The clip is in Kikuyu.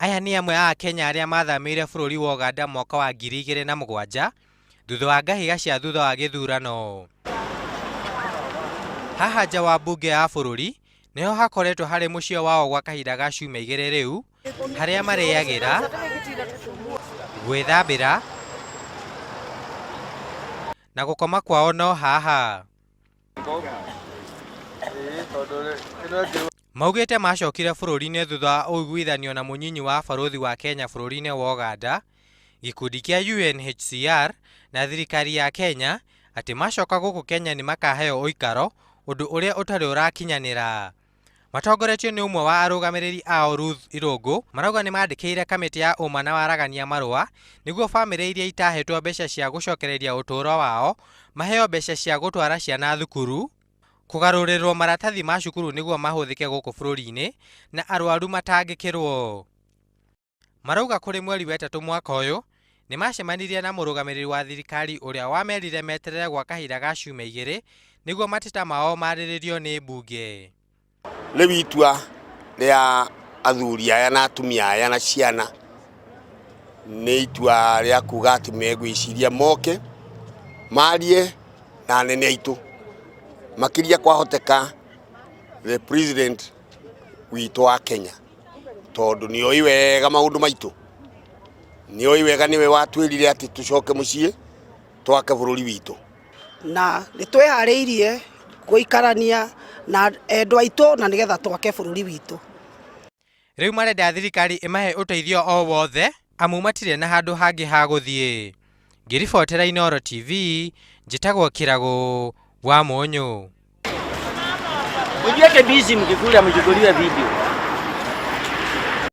Aya nĩ amwe a Akenya arĩa mathamĩire bũrũri wa Ũganda mwaka wa 2007 thutha wa ngahiga cia thutha wa gĩthurano. Haha nja wa mbunge ya bũrũri nĩho hakoretwo harĩ mũciĩ wao gwa kahinda ga ciumia igĩrĩ rĩu, harĩa marĩagĩra, gwĩthambĩra na gũkoma kwao no haha. Maugĩte macokire bũrũri-inĩ thutha wa ũiguithanio na mũnyinyi wa barũthi wa Kenya bũrũri-inĩ wa Ũganda, gĩkundi kĩa UNHCR na thirikari ya Kenya atĩ macoka gũkũ Kenya nĩ makaheo ũikaro, ũndũ ũrĩa ũtarĩ ũrakinyanĩra. Matongoretio nĩ ũmwe wa arũgamĩrĩri ao Ruth Irũngũ, marauga nĩ mandĩkĩire kamĩtĩ ya ũma na waragania marũa nĩguo bamĩrĩ iria itahetwo mbeca cia gũcokereria ũtũũro wao maheo mbeca cia gũtwara ciana thukuru, kũgarũrĩrwo maratathi ma cukuru nĩguo mahũthĩke gũkũ bũrũri-inĩ na arwaru matangĩkĩrwo. Marauga kũrĩ mweri wetatũ mwaka ũyũ, nĩ macemanirie na mũrũgamĩrĩri wa thirikari ũrĩa wamerire meterere gwa kahinda ga ciumia igĩrĩ nĩguo mateta mao marĩrĩrio nĩ mbunge. Rĩu itua rĩa athuri aya na atumia aya na ciana nĩ itua rĩa kuga atĩ megwĩciria moke marie na anene aitũ makĩria kwahoteka the president witũ wa Kenya tondũ nĩ oĩ wega maũndũ maitũ, nĩ oĩ wega nĩwe watwĩrire atĩ tũcoke mũciĩ twake bũrũri witũ. Na nĩ twĩharĩirie gũikarania na endwa aitũ na nĩgetha twake bũrũri witũ. Rĩu marenda thirikari ĩmahe ũteithio o wothe amu matirĩ na handũ hangĩ ha gũthiĩ. Ngĩribotera Inooro TV, njĩtagwo Kĩragũ wa Mũnyũ. Mjiweke busy mkikula mchukuliwe video.